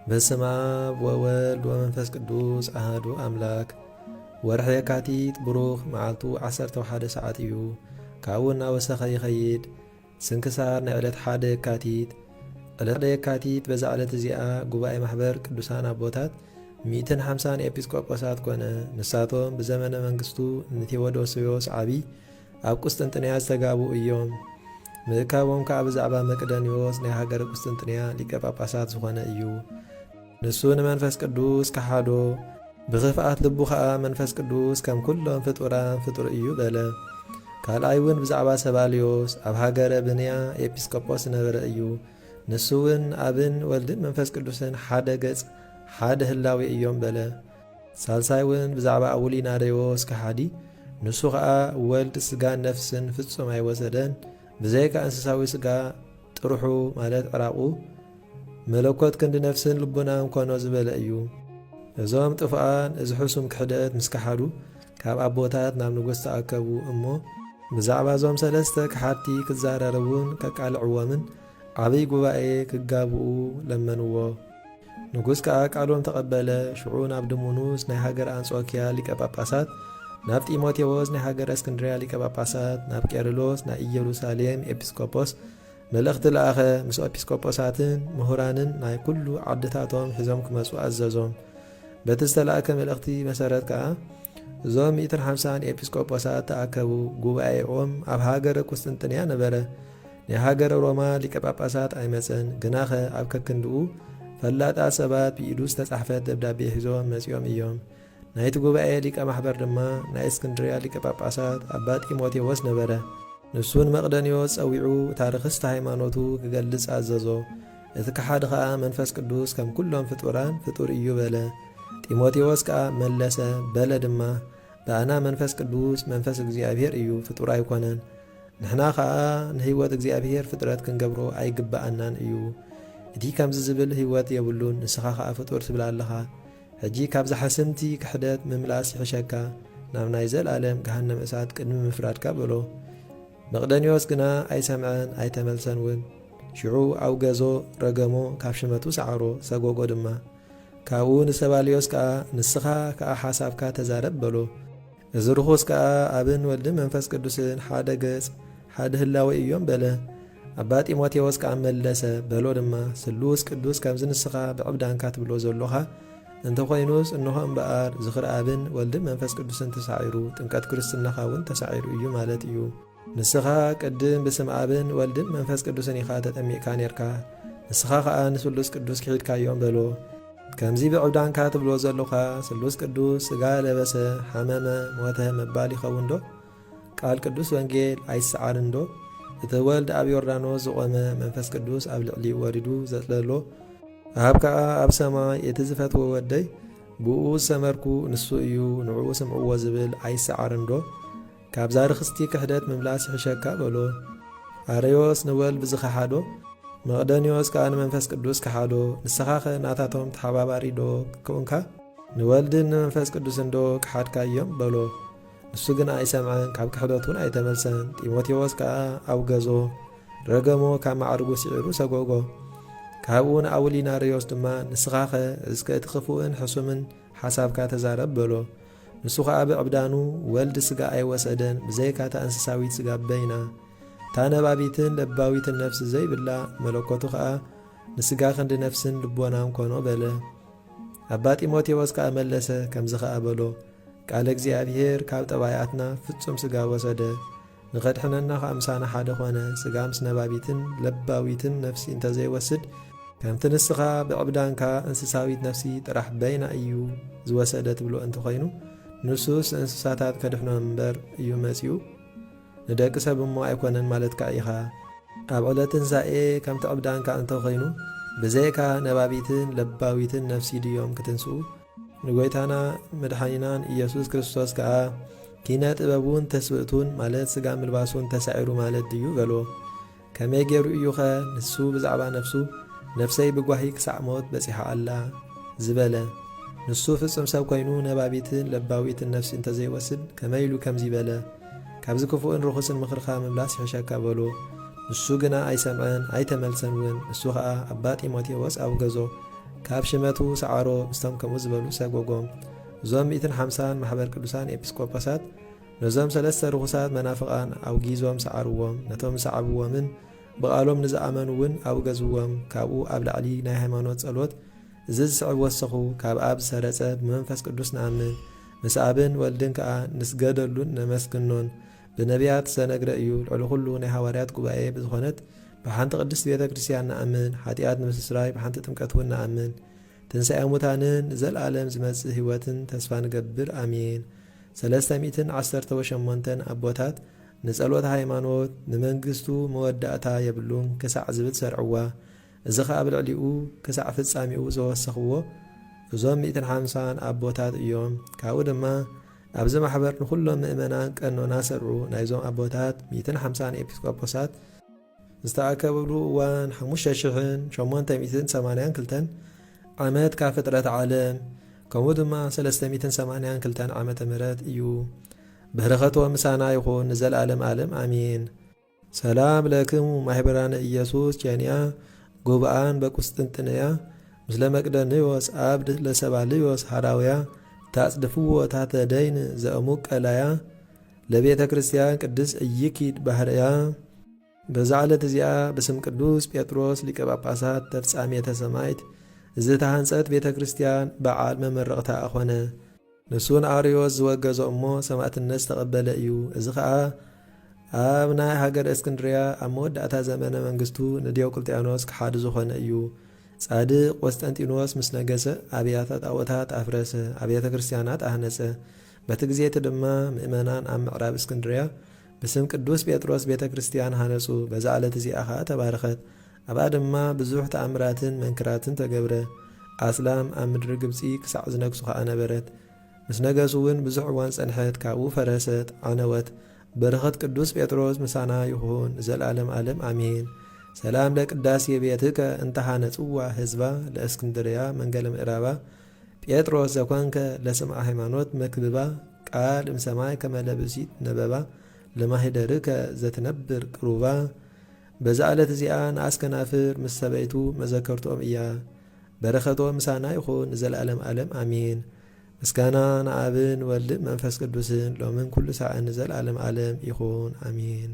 በስመ አብ ወወልድ ወመንፈስ ቅዱስ አሐዱ አምላክ። ወርሒ የካቲት ብሩኽ፣ መዓልቱ ዓሰርተ ሓደ ሰዓት እዩ። ካብኡ እናወሰኸ ይኸይድ። ስንክሳር ናይ ዕለት ሓደ የካቲት። ዕለት ሓደ የካቲት፣ በዛ ዕለት እዚኣ ጉባኤ ማሕበር ቅዱሳን ኣቦታት ሚእትን ሓምሳን ኤጲስቆጶሳት ኮነ። ንሳቶም ብዘመነ መንግስቱ ንቴዎዶስዮስ ዓቢ ኣብ ቁስጥንጥንያ ዝተጋብኡ እዮም። ምእካቦም ከኣ ብዛዕባ መቅደንዮስ ናይ ሃገረ ቁስጥንጥንያ ሊቀ ጳጳሳት ዝኾነ እዩ። ንሱ ንመንፈስ ቅዱስ ከሓዶ፣ ብኽፍኣት ልቡ ኸኣ መንፈስ ቅዱስ ከም ኩሎም ፍጡራን ፍጡር እዩ በለ። ካልኣይ እውን ብዛዕባ ሰባልዮስ ኣብ ሃገረ ብንያ ኤጲስቆጶስ ዝነበረ እዩ። ንሱ እውን ኣብን ወልድን መንፈስ ቅዱስን ሓደ ገጽ ሓደ ህላዌ እዮም በለ። ሳልሳይ እውን ብዛዕባ ኣውሊናርዮስ ከሓዲ፣ ንሱ ኸኣ ወልድ ስጋን ነፍስን ፍጹም ኣይወሰደን፣ ብዘይካ እንስሳዊ ስጋ ጥርሑ፣ ማለት ዕራቑ፣ መለኮት ክንዲ ነፍስን ልቡናን ኮኖ ዝበለ እዩ። እዞም ጥፉኣን እዚ ሕሱም ክሕደት ምስ ከሓዱ፣ ካብ ኣቦታት ናብ ንጉስ ተኣከቡ እሞ፣ ብዛዕባ እዞም ሰለስተ ከሓድቲ ክዛረረቡን ከቃልዕዎምን ዓብይ ጉባኤ ክጋብኡ ለመንዎ። ንጉስ ከኣ ቃሎም ተቐበለ። ሽዑ ናብ ድሙኑስ ናይ ሃገር ኣንጾኪያ ሊቀ ጳጳሳት፣ ናብ ጢሞቴዎስ ናይ ሃገር እስክንድርያ ሊቀ ጳጳሳት፣ ናብ ቄርሎስ ናይ ኢየሩሳሌም ኤጲስቆጶስ መልእኽቲ ለኣኸ። ምስ ኤጲስቆጶሳትን ምሁራንን ናይ ኩሉ ዓድታቶም ሒዞም ክመጹ ኣዘዞም። በቲ ዝተላእከ መልእኽቲ መሰረት ከኣ እዞም ሚእትን ሓምሳን ኤጲስቆጶሳት ተኣከቡ። ጉባኤኦም ኣብ ሃገረ ቁስጥንጥንያ ነበረ። ናይ ሃገረ ሮማ ሊቀ ጳጳሳት ኣይመጸን፣ ግናኸ ኣብ ከክንድኡ ፈላጣት ሰባት ብኢዱ ዝተጻሕፈት ደብዳቤ ሒዞም መጺኦም እዮም። ናይቲ ጉባኤ ሊቀ ማሕበር ድማ ናይ እስክንድርያ ሊቀ ጳጳሳት ኣባ ጢሞቴዎስ ነበረ። ንሱ ንመቕደንዮስ ጸዊዑ እታ ርኽስቲ ሃይማኖቱ ክገልጽ ኣዘዞ። እቲ ከሓዲ ኸኣ መንፈስ ቅዱስ ከም ኩሎም ፍጡራን ፍጡር እዩ በለ። ጢሞቴዎስ ከኣ መለሰ፣ በለ ድማ፣ ብኣና መንፈስ ቅዱስ መንፈስ እግዚኣብሔር እዩ፣ ፍጡር ኣይኮነን። ንሕና ኸኣ ንህይወት እግዚኣብሔር ፍጥረት ክንገብሮ ኣይግብኣናን እዩ። እቲ ከምዚ ዝብል ህይወት የብሉን፣ ንስኻ ኸኣ ፍጡር ትብል ኣለኻ። ሕጂ ካብዛ ሕስምቲ ክሕደት ምምላስ ይሕሸካ፣ ናብ ናይ ዘለኣለም ገሃነም እሳት ቅድሚ ምፍራድካ በሎ። መቕደንዮስ ግና ኣይሰምዐን ኣይተመልሰን እውን። ሽዑ ኣውገዞ፣ ረገሞ፣ ካብ ሽመቱ ሰዓሮ፣ ሰጎጎ ድማ። ካብኡ ንሰባልዮስ ከኣ፣ ንስኻ ከኣ ሓሳብካ ተዛረብ በሎ። እዚ ርኹስ ከኣ ኣብን ወልድን መንፈስ ቅዱስን ሓደ ገጽ ሓደ ህላዌ እዮም በለ። ኣባ ጢሞቴዎስ ከኣ መለሰ፣ በሎ ድማ፣ ስሉስ ቅዱስ ከምዚ ንስኻ ብዕብዳንካ ትብሎ ዘሎኻ እንተኾይኑስ፣ እንሆ እምበኣር ዝኽሪ ኣብን ወልድን መንፈስ ቅዱስን ተሳዒሩ፣ ጥምቀት ክርስትናኻ እውን ተሳዒሩ እዩ ማለት እዩ። ንስኻ ቅድም ብስም ኣብን ወልድን መንፈስ ቅዱስን ኢኻ ተጠሚቕካ ኔርካ፣ ንስኻ ኸኣ ንስሉስ ቅዱስ ክሒድካዮም በሎ። ከምዚ ብዕብዳንካ ትብሎ ዘሎኻ፣ ስሉስ ቅዱስ ስጋ ለበሰ፣ ሓመመ፣ ሞተ ምባል ይኸውን ዶ? ቃል ቅዱስ ወንጌል ኣይሰዓርን ዶ? እቲ ወልድ ኣብ ዮርዳኖስ ዝቖመ፣ መንፈስ ቅዱስ ኣብ ልዕሊኡ ወሪዱ ዘጽለሎ፣ ኣብ ከኣ ኣብ ሰማይ፣ እቲ ዝፈትዎ ወደይ ብኡ ዝሰመርኩ ንሱ እዩ፣ ንዕኡ ስምዕዎ ዝብል ኣይሰዓርን ዶ? ካብዛ ርኽስቲ ክሕደት ምምላስ ይሕሸካ በሎ። ኣርዮስ ንወልድ ብዝኸሓዶ፣ መቕደንዮስ ከኣ ንመንፈስ ቅዱስ ከሓዶ። ንስኻኸ ናታቶም ተሓባባሪ ዶ ክውንካ? ንወልድን ንመንፈስ ቅዱስን ዶ ከሓድካዮም በሎ። ንሱ ግን ኣይሰምዐን፣ ካብ ክሕደት እውን ኣይተመልሰን። ጢሞቴዎስ ከኣ ኣውገዞ፣ ረገሞ፣ ካብ ማዕርጉ ስዒሩ ሰጎጎ። ካብኡ ንኣውሊናርዮስ ድማ፣ ንስኻኸ እስከ እቲ ክፉእን ሕሱምን ሓሳብካ ተዛረብ በሎ። ንሱ ኸኣ ብዕብዳኑ፣ ወልድ ስጋ ኣይወሰደን፣ ብዘይካ እታ እንስሳዊት ስጋ በይና፣ እታ ነባቢትን ለባዊትን ነፍሲ ዘይብላ፣ መለኮቱ ኸኣ ንስጋ ክንዲ ነፍስን ልቦናን ኮኖ በለ። ኣባ ጢሞቴዎስ ከኣ መለሰ፣ ከምዚ ኸኣ በሎ፣ ቃለ እግዚኣብሔር ካብ ጠባያትና ፍጹም ስጋ ወሰደ፣ ንኸድሕነና ኸኣ ምሳና ሓደ ኾነ፣ ስጋ ምስ ነባቢትን ለባዊትን ነፍሲ እንተዘይወስድ፣ ከምቲ ንስኻ ብዕብዳንካ እንስሳዊት ነፍሲ ጥራሕ በይና እዩ ዝወሰደ ትብሎ እንተኾይኑ፣ ንሱስ እንስሳታት ከድሕኖም እምበር እዩ መጺኡ፣ ንደቂ ሰብ እሞ ኣይኮነን ማለትካ ኢኻ። ኣብ ዕለት ትንሳኤ ከምቲ ዕብዳንካ እንተኾይኑ፣ ብዘይካ ነባቢትን ለባዊትን ነፍሲ ድዮም ክትንስኡ? ንጎይታና መድሓኒናን ኢየሱስ ክርስቶስ ከኣ፣ ኪነ ጥበቡን ተስብእቱን፣ ማለት ስጋ ምልባሱን ተሳዒሩ ማለት ድዩ? በሎ። ከመይ ገይሩ እዩኸ ንሱ ብዛዕባ ነፍሱ፣ ነፍሰይ ብጓሂ ክሳዕ ሞት በጺሓ ኣላ ዝበለ? ንሱ ፍጹም ሰብ ኮይኑ፣ ነባቢትን ለባዊትን ነፍሲ እንተዘይወስድ፣ ከመይ ኢሉ ከምዚ በለ? ካብዚ ክፉእን ርኹስን ምኽርኻ ምምላስ ይሕሸካ በሎ። ንሱ ግና ኣይሰምዐን፣ ኣይተመልሰን እውን። ንሱ ኸኣ ኣባ ጢሞቴዎስ ኣውገዞ፣ ካብ ሽመቱ ሰዓሮ ምስቶም ከምኡ ዝበሉ ሰጎጎም። እዞም ሚእትን ሓምሳን ማሕበር ቅዱሳን ኤጲስቆጶሳት ነዞም ሰለስተ ርኹሳት መናፍቓን ኣውጊዞም ሰዓርዎም። ነቶም ዝሰዓብዎምን ብቓሎም ንዝኣመኑ እውን ኣውገዝዎም። ካብኡ ኣብ ላዕሊ ናይ ሃይማኖት ጸሎት እዚ ዝስዕብ ወሰኹ። ካብ ኣብ ዝሰረጸ ብመንፈስ ቅዱስ ንኣምን፣ ምስ ኣብን ወልድን ከኣ ንስገደሉን ነመስግኖን። ብነቢያት ዝተነግረ እዩ። ልዕሊ ኩሉ ናይ ሃዋርያት ጉባኤ ብዝኾነት ብሓንቲ ቅድስት ቤተ ክርስቲያን ንኣምን። ሓጢኣት ንምስስራይ ብሓንቲ ጥምቀት እውን ንኣምን። ትንሳኤ ሙታንን ንዘለኣለም ዝመጽእ ህይወትን ተስፋ ንገብር። ኣሜን። ሰለስተ ሚእትን ዓሰርተ ወሸሞንተን ኣቦታት ንጸሎት ሃይማኖት ንመንግስቱ መወዳእታ የብሉን ክሳዕ ዝብል ሰርዕዋ። እዚ ኸኣ ኣብ ልዕሊኡ ክሳዕ ፍጻሜኡ ዘወሰኽዎ እዞም ሚእትን ሓምሳን ኣቦታት እዮም። ካብኡ ድማ ኣብዚ ማሕበር ንኹሎም ምእመናን ቀኖና ሰርዑ። ናይዞም ኣቦታት ሚእትን ሓምሳን ኤጲስቆጶሳት ዝተኣከብሉ እዋን ሓሙሽተ ሽሕን ሸሞንተ ሚእትን ሰማንያን ክልተን ዓመት ካብ ፍጥረት ዓለም፣ ከምኡ ድማ ሰለስተ ሚእትን ሰማንያን ክልተን ዓመተ ምህረት እዩ። በረኸቶም ምሳና ይኹን ንዘለኣለም ዓለም ኣሜን። ሰላም ለክሙ ማሕበራነ ኢየሱስ ኬንያ ጉብኣን በቁስጥንጥንያ ምስለ መቅደንዮስ አብድ ለሰባልዮስ ሐራውያ ታጽድፍዎ ታተ ደይን ዘእሙቅ ቀላያ ለቤተ ክርስቲያን ቅድስ እይኪድ ባህርያ። በዛ ዕለት እዚኣ ብስም ቅዱስ ጴጥሮስ ሊቀ ጳጳሳት ተፍጻሜተ ሰማይት ዝተሃንጸት ቤተ ክርስቲያን በዓል መመረቕታ ኣኾነ። ንሱ ንኣርዮስ ዝወገዞ እሞ ሰማዕትነት ዝተቐበለ እዩ። እዚ ኸኣ ኣብ ናይ ሃገረ እስክንድርያ ኣብ መወዳእታ ዘመነ መንግስቱ ንዲዮቅልጥያኖስ ክሓዲ ዝኾነ እዩ። ጻድቕ ቆስጠንጢኖስ ምስ ነገሰ ኣብያተ ጣዖታት ኣፍረሰ፣ ኣብያተ ክርስቲያናት ኣህነጸ። በቲ ግዜ እቲ ድማ ምእመናን ኣብ ምዕራብ እስክንድርያ ብስም ቅዱስ ጴጥሮስ ቤተ ክርስቲያን ሃነጹ። በዛ ዕለት እዚኣ ኸኣ ተባረኸት። ኣብኣ ድማ ብዙሕ ተኣምራትን መንክራትን ተገብረ። ኣስላም ኣብ ምድሪ ግብጺ ክሳዕ ዝነግሱ ኸኣ ነበረት። ምስ ነገሱ እውን ብዙሕ እዋን ጸንሐት፣ ካብኡ ፈረሰት፣ ዓነወት። በረኸት ቅዱስ ጴጥሮስ ምሳና ይኹን ንዘለዓለም ዓለም ኣሜን። ሰላም ለቅዳሴ ቤትከ እንተ ሃነጽዋ ህዝባ ለእስክንድርያ መንገለ ምዕራባ ጴጥሮስ ዘኮንከ ለስምዓ ሃይማኖት መክብባ ቃል እምሰማይ ከመ ለብሲት ነበባ ለማሂደርከ ዘትነብር ቅሩባ። በዛ ዕለት እዚኣ ንኣስከናፍር ምስ ሰበይቱ መዘከርትኦም እያ። በረኸቶም ምሳና ይኹን ንዘለዓለም ዓለም ኣሜን። ምስጋና ንኣብን ወልድን መንፈስ ቅዱስን ሎምን ኩሉ ሳዕን ንዘለዓለም ዓለም ይኹን ኣሜን።